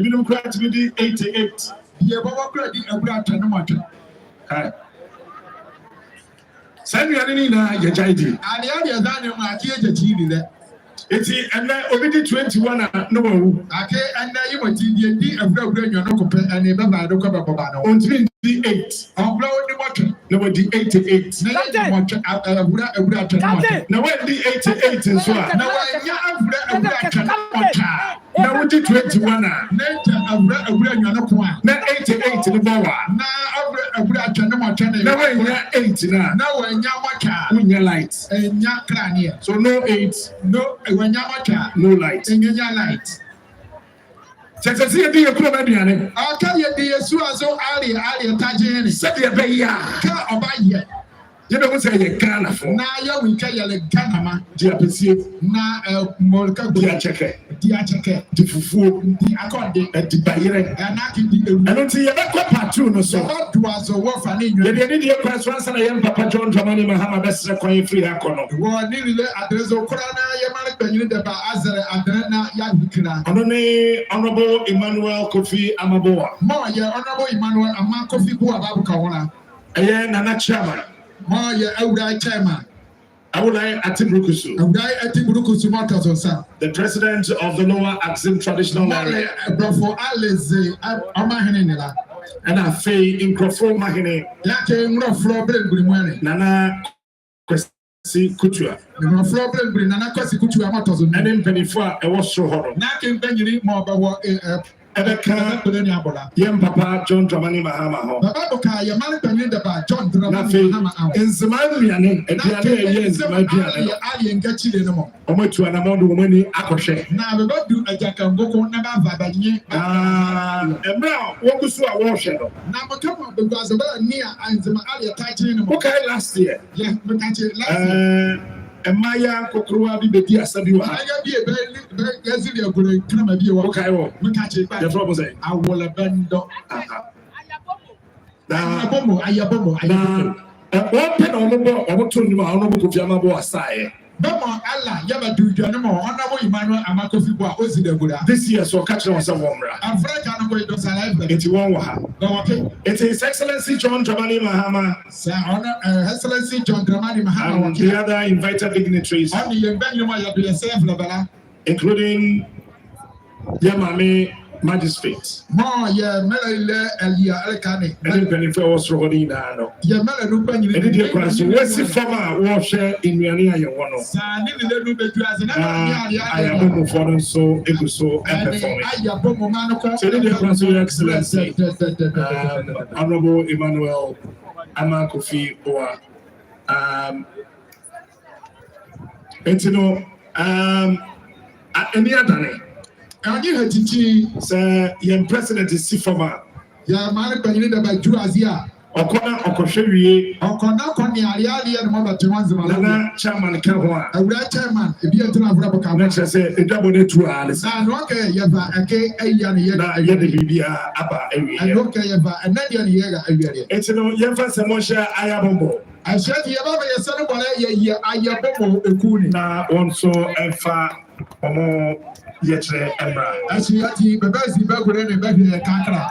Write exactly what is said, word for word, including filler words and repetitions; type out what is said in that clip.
Ebinom koraa tumi di eighty-eight. Deɛ ɛbɔ hɔ koraa di abura atwɛ ne mɔtwe. Ɛɛ. Saa nnuane no nyinaa yɛgyae di. Adeɛ deɛ ɛda ne mu ake yɛ gyakyi ni dɛ. Enti ɛnɛ obi di twenty-one a na wawu. Ake ɛnɛ yi mɔ ti deɛ di abura abura nnuane ko pɛ ɛne bɛba ɛde kɔ bɛbɔ ba no. Ɔntumi ndi eight. Ɔbura wo ne mɔtwe. Na wadi eighty-eight. Na yɛ ne mɔtwe abura abura atwɛ ne mɔtwe. Na wandi eighty-eight nso a. Na wanya abura abura atwɛ ne mɔtwe a. Na wodi twenty-one a. Na ɛgya abura abura nnuane ko a. Na eighty-eight no bɔ wo a. Na abura abura atwɛ ne mɔtwe ne. Na wannya eight no a. Na wannya mɔtwe a. Wonnya light. Ɛnya kraneɛ. So no eight. No, wannya mɔtwe a. No light. Ɛnyɛnya light. Sɛ sɛ sɛ yɛdi yɛ kurom aduane. Ɔka yɛdi yɛ sua so aleɛ aleɛ tagye ne. Sɛdeɛ ɛbɛyɛ a. Ka ɔbayɛ. Yɛbɛhu sɛ yɛ Ghanafo. Na yɛhu kɛ yɛle Ghanama. Di apɛsie. Na, eh, mɔleka gbo. Di akyɛkɛ. Di akyɛkɛ. Di fufuo. Di akɔde. Ɛdi bayerɛ. Ɛna ke di ewu. Ɛno nti yɛbɛkɔ part two no so. Yɛbɛdo azo wɔ fa ne nwa. Yɛde ɛne deɛ kwan so ansa na yɛn papa John Dramani Mahama bɛsrɛ kwan afiri ha akɔ no. Wɔ ne lile adrɛ so koraa na yɛma ne kpanyini dɛba azɛlɛ adrɛ na yɛahikira. Ɔno ne Honourable Emmanuel Kofi Amaboa. Mɔ yɛ Honourable Emmanuel Ama Kofi Boa Babuka Hola. Ɛyɛ Nana Chairman. Mɔ yɛ Awura Chairman. Awulai Ati Brukusu. Awulai Ati Brukusu mɔ tɔ so nsa. The president of the Lower Axim Traditional Area. Mɔ yɛ Brɔfo Alizé ɔmahene ne la. Ɛna afei Nkroful mahene. Yake Nkroful belemgbunli mu hene. Nana Kwasi Kutua. Nkroful belemgbunli Nana Kwasi Kutua mɔ tɔ so num. Ɛne mpaninfoɔ a ɛwɔ soro hɔ no. Na ke mpaninli mɔ bɛwɔ, eh, eh, Ɛbɛka yɛn papa John Dramani Mahama ho. Bɛbɛboka yɛ maanle kpanyini dɛba John Dramani Mahama awo. Na afei Nzema nnuane, aduane a ɛyɛ Nzema aduane no. Aleɛ, aleɛ ngakyile ne mɔ. Wɔatu anamɔn de wɔn ani akɔhwɛ. Na bɛbɛdu agyakɛ ngoko na bɛava bɛnye. Na mmerɛ a wɔgu so a wɔrehwɛ no. Na mekɛ mɔ bɛgu azo bɛra nea Nzema aleɛ tagye ne mɔ. Wokae last year. Yɛ, mekakye last year. Ɛɛ, mmaayewa nkokorowaa bi bɛdii asa bi wɔ ha. Mmaayewa bi bɛ, bɛ, bɛzi bi agorɔ kɛnɛma bi wɔ. Wokae wɔ? Mekakye ba. Yɛfrɛ wɔn sɛn? Awolabɛndɔ. Aha. Na Ayabomo, Ayabomo, na, Ayabomo. Ɛ, wɔn pɛ na wɔbɔ, wɔto nnwom a, wɔn bɔ Kofi Amaboa saeɛ. Bɛmɔ ala, yɛbɛdo dwa ne mɔ, Honourable Emmanuel Ama Kofi Boa, ɔzi dagura. This year, so ɔka kyerɛ wɔn sɛ wɔmmra. Africa no kɔ idɔ sala ɛfɛ. Enti wɔn wɔ ha. Na wɔke. Enti His Excellency John Dramani Mahama. Sɛ ɔno, eh, Excellency John Dramani Mahama wɔ ke. And the other invited dignitaries. Ɔne yɛn bɛnyini mɔ yɛdo yɛ sɛ ɛfɛ bɛla. Including yɛ maame magistrate. Mɔ yɛ mɛlɛ lɛ ɛlea ɛleka ne. Ɛne mpaninfoɔ a ɛwɔ soro hɔ ne nyinaa no. Yɛ mɛlɛ no kpanyini. Ɛne deɛ kwan so wɔasi fam a wɔrehwɛ nnuane a yɛwɔ no. Saa ne lile no bɛdua ase na Ayabomofoɔ no nso gu so ɛpɛ fam. Ayabomo ma no kɔ. Sɛ ɛne deɛ kwan so, Your Excellency, um, Honourable Emmanuel Ama Kofi Boa, um, enti no, um, a, ɛnni adane. Ɛnni ha kyikyi. Sɛ yɛn president si fam a. Yɛ maanle kpanyini dɛba dwu aze a. Ɔkɔ na ɔkɔhwɛ wie. Ɔkɔ na ɔkɔnea aleɛ aleɛ ne mɔ bɛto wɔ Nzema la. Na chairman ka ho a. Awura chairman, ebi a ɛtena afra bɛka ho. Na kyerɛ sɛ, edwabɔ no atu a ne saa. Na ɔkɛ yɛva ɛke ayia ne yɛ. Na yɛde biribiara aba awieɛ. Ɛno kɛ yɛva ɛnɛ deɛ ne yɛra awieɛ. Enti no, yɛmfa nsɛm nhyɛ Ayabomo. Ɛhyɛ ti yɛba bɛ yɛ sɛ ne bɔlɛ yɛ yɛ Ayabomo eku ne. Na wɔn nso ɛmfa wɔn yɛkyerɛ mmra. Ɛhyɛ ti bɛbɛ si bɛgore ne bɛhwɛ yɛ kakra.